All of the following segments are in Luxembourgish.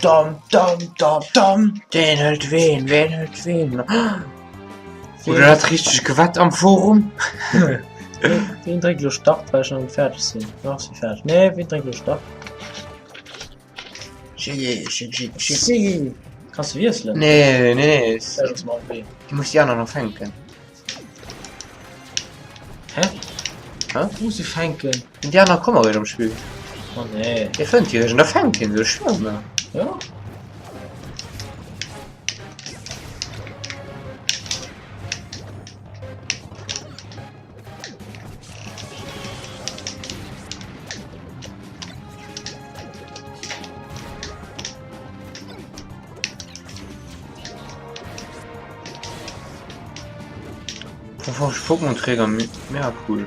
Dam, dam, dam, dam. Ween hëlt ween? Ween hëlt ween? Hutt der dat richteg gewett am Forum? Ween dréckt elo Start, well ech nach net fäerdeg sinn? Ach, si fäerdeg. Nee, ween dréckt elo Start? Siggi! Kanns du wiesselen? Nee, nee, nee. Stell uns mal op B. Ich muss die anderen noch fänken. Hä? Hä? Wo muss du fänken? Und die anderen kommen eréischt am Spiel. Oh nee. Dir fënnt déi eréischt an da fänkt hien se, ech schwören der. Ja? Pokémon-Träger, mega cool.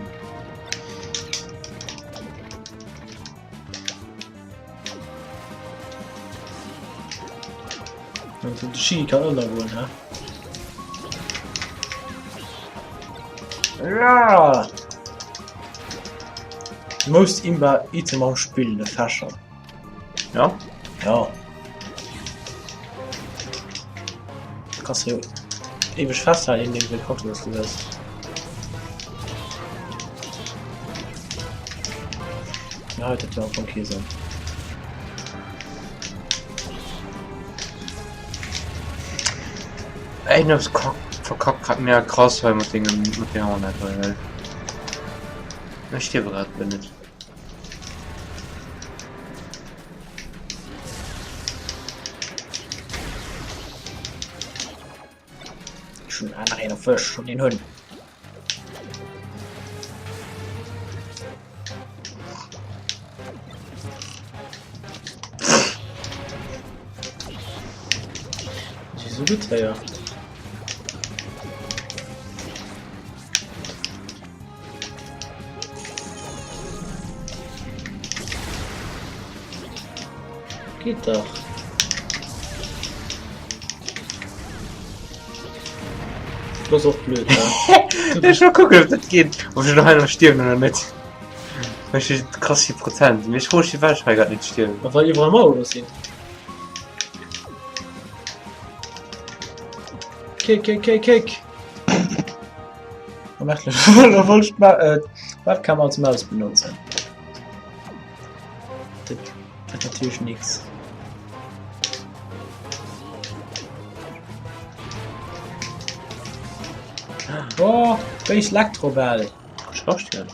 Und de Ski kann ënnergoen, hä? Ja! Most imba Item am Spill, de Fächer. Ja? Ja. Kannst du eweg festhalten, indem du kochst, du das. Ja, heute hat ja auch Käse. Ey, du verkackt grad mega krass hei mat dengem mat denger Ornette hei. Ech stierwe grad net. Ech hunn aner een Fësch hun den hunn. Si so gutt héier. Geht doch. Das ist och blöd, ne? Ech mal kucken, ob dat geet. Ob ech noch einmal stierwen oder net. Ech si krass vill Prozent. Mee ech froe mech, firwat ech hei grad net stierwen. Well iwwerall Mauere sinn. Kick, kick, kick, kick. Lo wollt ech d'Webcam als Maus benotzen. Dat gëtt natierlech nix. Oh, béis Elektrobäll. Schwachstellen.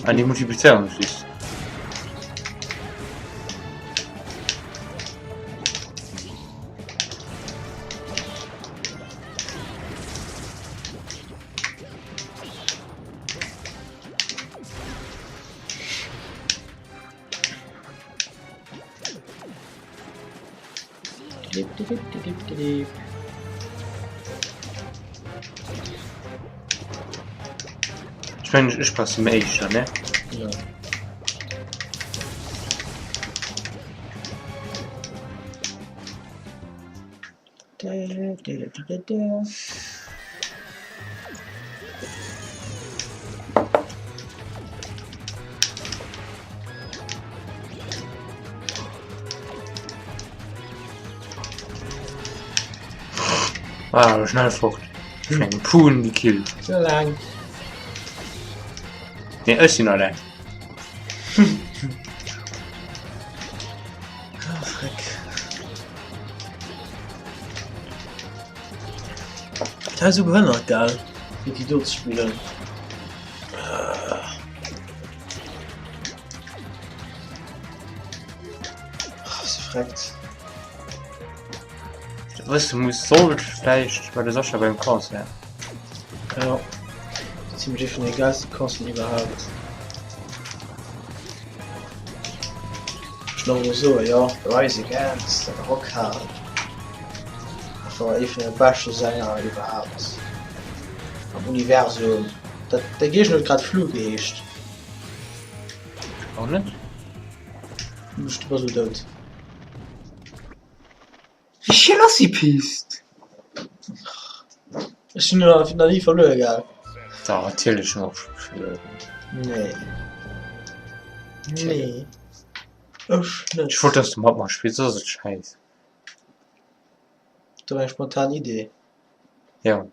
An déi multiplizéieren sech just. Ech mengen ech passe méi éischter ne? Ja. Ah, schnell fort. Vun engem Puhn gekillt. So lang. Nee, ech sinn alleng. Ah, Frick. Dat ass esou behënnert, gell? Fir déi do ze spillen. Ah, se freckt. Wëss du muss sollt vläicht bei de Sascha beim Concert. Ja. Ziemlich ee vun de geilste Concerten iwwerhaapt. Ech nach elo soen, jo, Rise Against an Rockhal war ee vun de beschte Sänger iwwerhaapt am Universum. Dat de Géigner huet grad Flu geheescht. Och net? Du bass elo dout. Wéi schéin ass déi Pist! Ech hunn nach ni verluer, gell? Dach, natierlech hunn ech och scho verluer. Nee. Nee. Ech net. Ech wollt dass du mat mer spills, soss ass et schäiss. Do eng spontan Idee. Jo.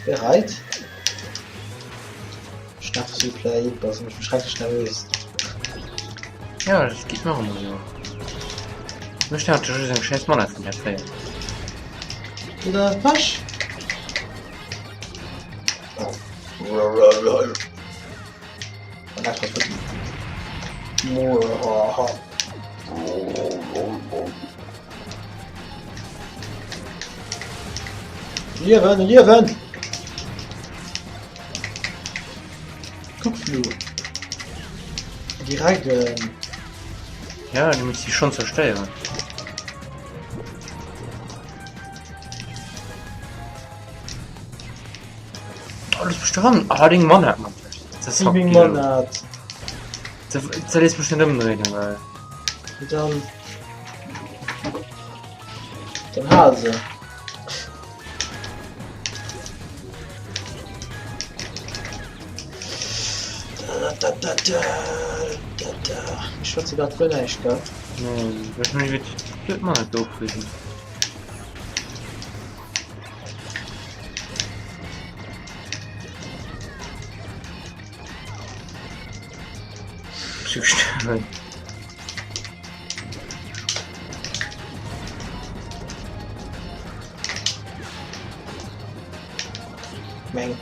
Bereit? Schnell Replay, bass ech bin schrecklech nervös. Ja, dat geet mir och ëmmer esou. Mech nervt just eng schäiss Manette vun där kréien. Oder Pech? Liewen, liewen! Kuck Flu. Direkt ähm, Ja, du muss die schon zerstéieren. Oh, lass mech dran! Ah, deng Mann hat man. Das Meng Mann hat. Da lässt mech net ëmdréinen, well. Dann. Dann hal se. Da, da, da, da, da, da. Ech schwätze grad guer näischt, gell? Nee, ech mech wéi blöd Mann hat opreegen. Bist du gestorben? Meng.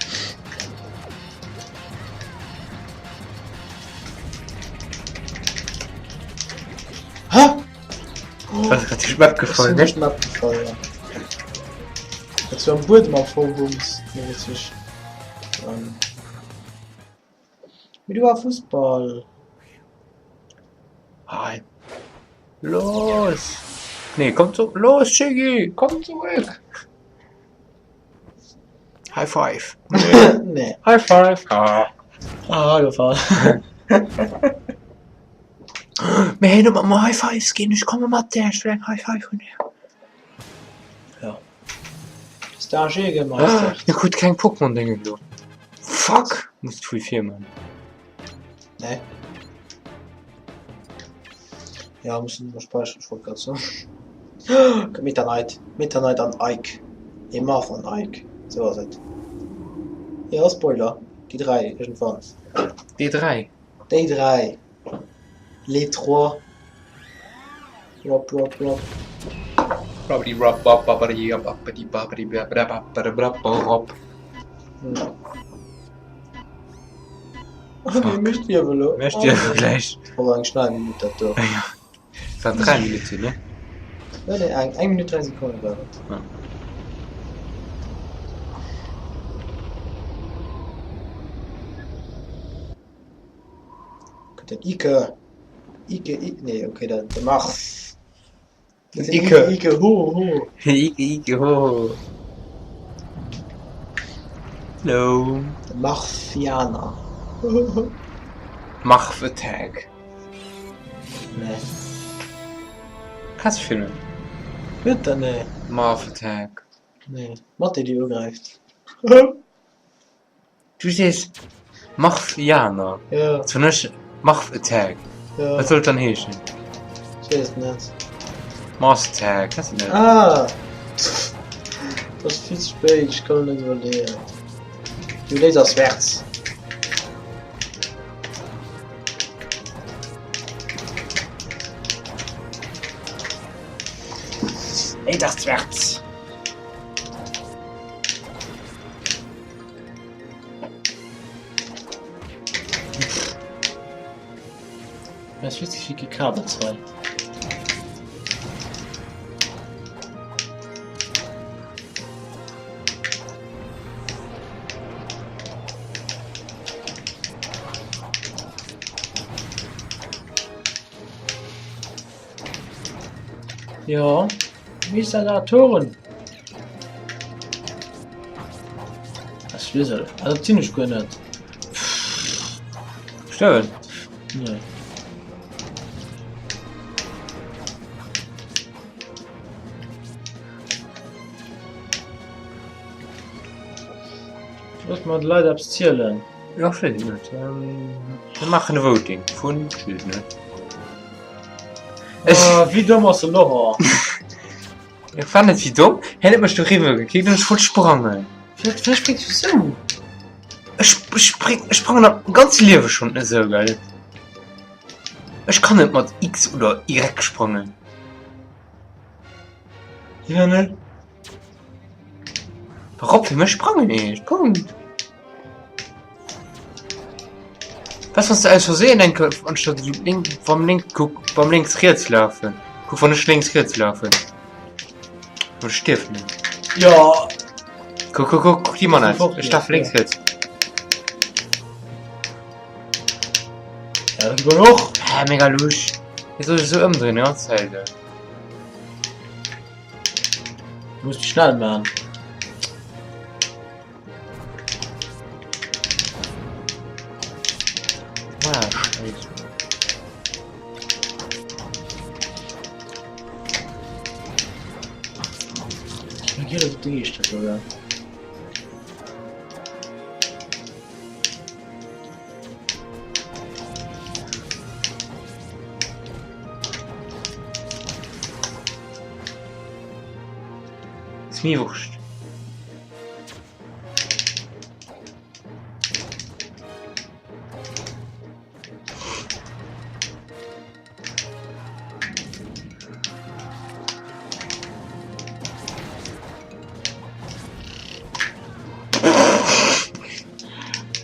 Hä? Was grad die Map gefallen, ne? Map gefallen, ja. Jetzt am Buedem am Vollbums. Nee, witzig. Ähm. Wie du war Fußball. Hi. Los! Nee, komm zu. Los, Shiggy! Komm zurück! High Five! Nee. nee. High Five! Ah. Ah, gefallen. Mir héieren op mat High Fives ginn. Ech komme mat där. Ech wëll eng High Five hunn. Ja. Star Jägermeister. Ah, mir krut keng Pokémon-Déngen do. Fuck! Muss ich früh man. Nee. Ja, müssen wir speichern, ich wollte gerade so. Meta Knight. Meta Knight an Ike. Nee, Marth an Ike. So ass et. Ja, Spoiler. Déi 3, irgendwann. Déi 3? Déi 3. Les trois. Rop, rop, rop. Robbity rop bop boppity up uppity boppity bap bap bap bap rop. Okay, mir stierwen elo. Mir stierwen gläich. Dat war eng schnell Minutt dat do. Ja. Dat waren 3 Minutten, ne? Nee, nee, eng, eng Minutt 3 Sekonnen war et. Ja. Den Ike. Ike, Ike, nee, okay, den, de Mars. Den Ike. Ike, ho, ho. Ike, Ike, ho, ho. Hello. De Marsianer. Marv Attack. Nee. Kennst du Film? Bitte, nee. Marv Attack. Nee. Mat déi déi ugräift. Du sees Marfianer. Ja. Jetzt hunn ech Marf Attack. Ja. Wat soll et dann heeschen? Ech weess et net. Mars Attack, kennst du net? Ah! Dat ass vill ze spéit, ech kann net iwwerleeën. Du léis ass wärts. Léis ass wärts. Es fühlt sich wie gekabelt hei. Jo, Misalatoren. Ech weess et, also dat sinn ech guer net. Stëmmt. Nee. Looss mer de Leit eppes zielen. Jo, ech weess et net. Mir maachen e Voting vun, ech weess et net. Ech. Wéi domm ass de Laurent? Ech war net wéi domm. Hien huet mech doriwwer gekickt an ech wollt sprangen. Firwat spréngs du sou? Ech spring, ech sprangen am ganze Liewe schonn net esou, gell? Ech kann net mat X oder Y sprangen. Wéi net? Warum fir mech sprangen eescht? Punkt. Was was du aus Versehen enke anstatt link vom link guck beim links riets laufen. Guck wann ech links riets laufen. Du stief net. Ja. Guck guck guck guck die Mann aus. Ech darf links riets. Ja, dat war och. Hä, mega lusch. Wéi soll ech esou ëmdrehen die ganze Zäit? Du musst schnell man. Ah, Scheiße. Ich gehe das Ding ist sogar. Ist mir wurscht.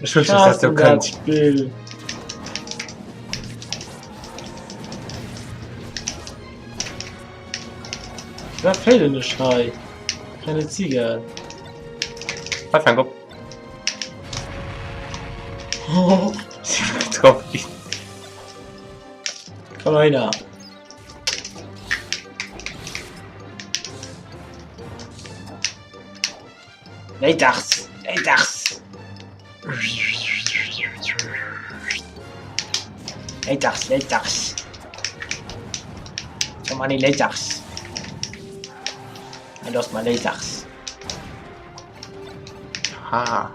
Ech wënscht, dass dat do kënnt. Spiel. Wat fehlen ech hei? Kleine Ziege. Hei fänk op. Oh. Drauf ginn. Komm mal her. Laters! Laters! Laters, Laters! So many lasers. I lost my lasers. Ha.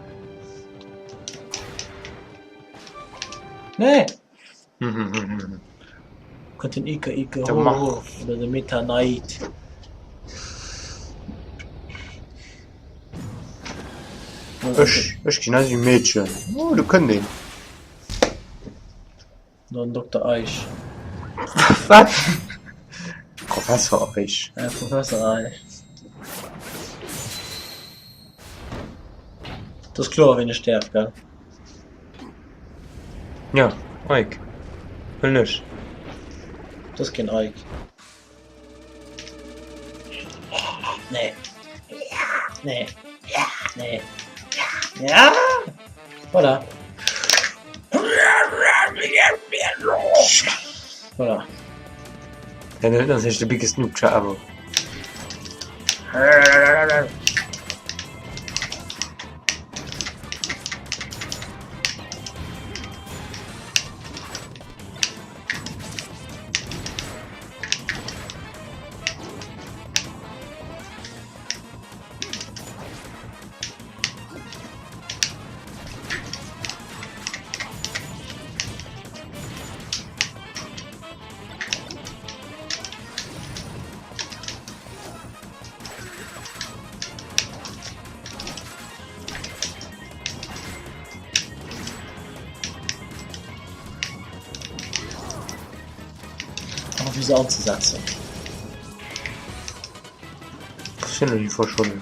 Nee! Kënnt den Ike Ike Der ho Mach. ho oder de Meta Knight. Ech, ech ginn eis wéi Meedchen. Oh, do kënnt een. Oder den Dokter Eich. Wat? Professor Eich. Äh, Professor Eich. Dat ass kloer, wien ech däerf, gell? Ja, Ike. Wëll ech. Dat ass keen Ike. Nee. Nee. Nee. Ja! Voilà. Voilà. Ja, dat ass echt de biggest noob ever. Aber wieso anzusetzen? Sinn déi verschwonnen?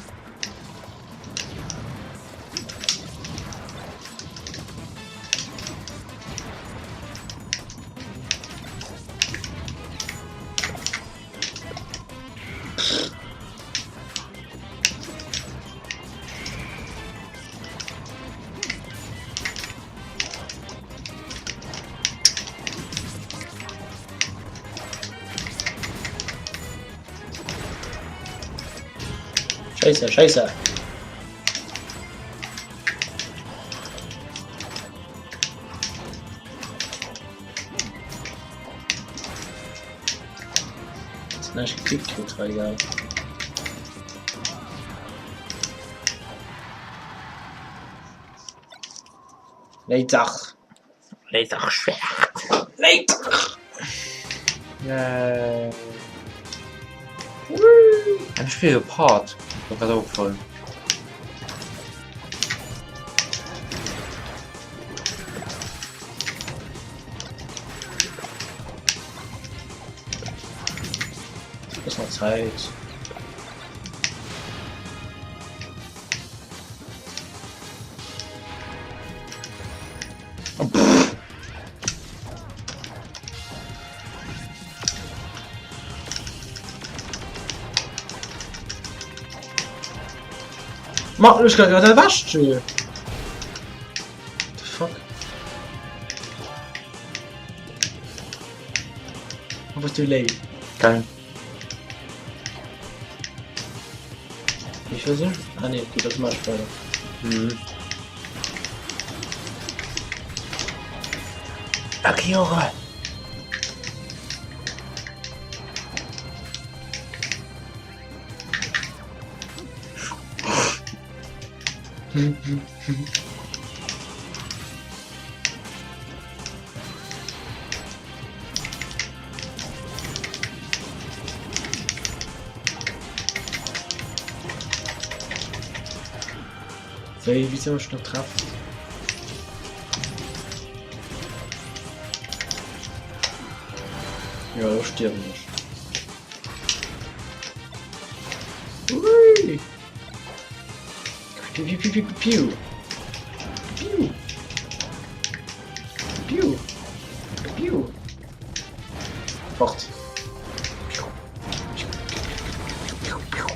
Scheiße, scheiße. Näischt geklickt kritt hei, gell? Léi dach! Léi dach Schwert! Léi dach! Yay! Ech spille op hard, ass mer grad opgefall. Ass nach Zäit. Ma ech grad grad erwächt. The fuck? Wo bist du late? Geil. Wie viel sind? Ah ne, okay, das mach ich weiter. Mhm. Akiora! Wéi, wéi soll ech noch treffen? Ja, lo stierwen ech. Ui! Piu, piu, piu, piu, piu. Piu. Piu. Piu. Fort. Piu. Piu, piu, piu, piu, piu.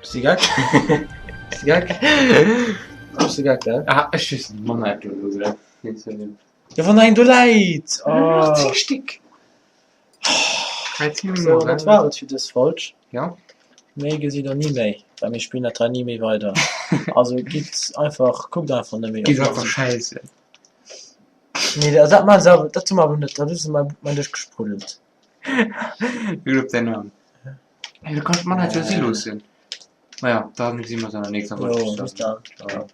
Bist du geck? Bist du geck? Bist du geck, gell? Ah, ech just Mann, du. Jo wann eng do läit! Nach 10 Stéck! Sou, dat war et fir dës Folg. Ja. Méi gesitt der ni méi, well mir spillen dat hei ni méi weider. Also gitt einfach, kuckt einfach net méi. Gitt einfach schäissen. Nee, dat maache se awer, dat hu mer awer net, dat hu se mer bei dech gespruddelt. Gutt op däin Aarm. Hey, du kanns d'Manette jo si loossen. Naja, dann gesi mer eis an der nächster Folg. Jo, bis dann. Ciao.